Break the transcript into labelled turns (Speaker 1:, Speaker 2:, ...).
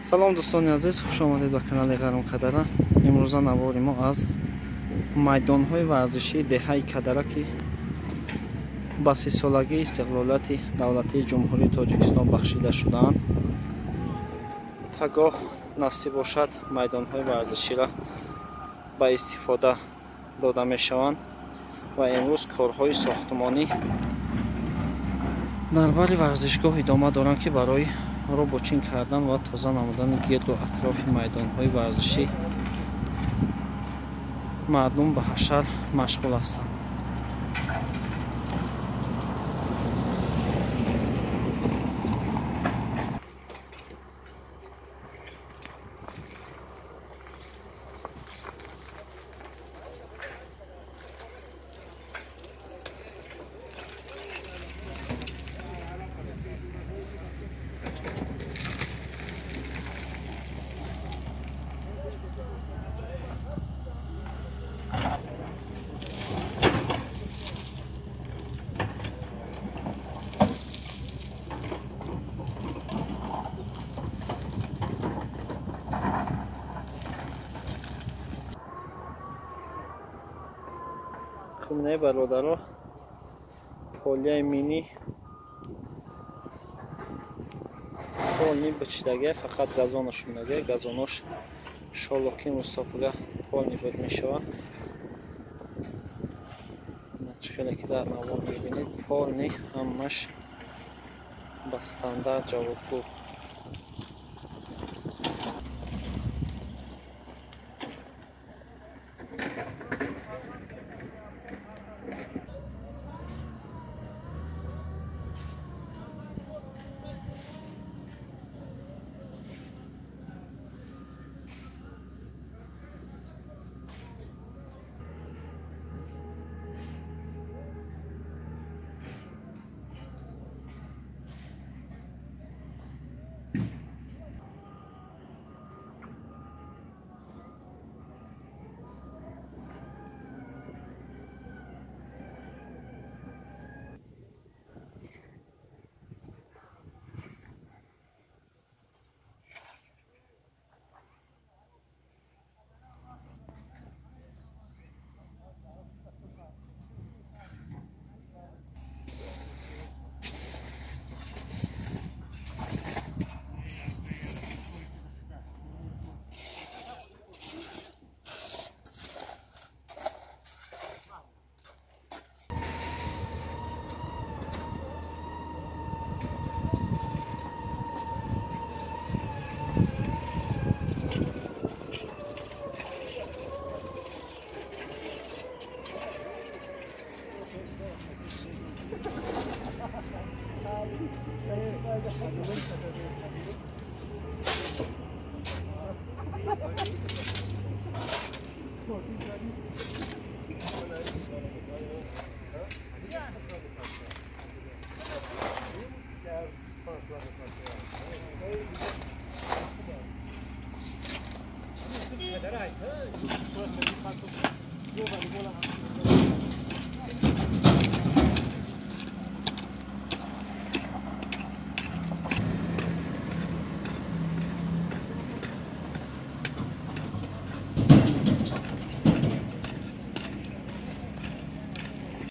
Speaker 1: Салом, дӯстони азиз, хуш омадед ба канали Ғарм Кадара. Имрӯза навори мо аз майдонҳои варзишии деҳаи Кадара, ки ба сисолагии истиқлолияти давлатии Ҷумҳурии Тоҷикистон бахшида шудаанд. Пагоҳ насиб бошад, майдонҳои варзиширо ба истифода дода мешаванд ва имрӯз корҳои сохтмонӣ дар бари варзишгоҳ идома доранд, ки барои робочин кардан ва тоза намудани гирду атрофи майдонҳои варзишӣ мардум ба ҳашар машғул ҳастанд. Хумнаи бародаро, полияи мини полни бичидагия, фақат газонош монагия. Газонош шолокин мустопуга полни буд мешавад. Чӣ хеле ки дар навор мебинед, полни ҳамаш ба стандарт ҷавобгӯ.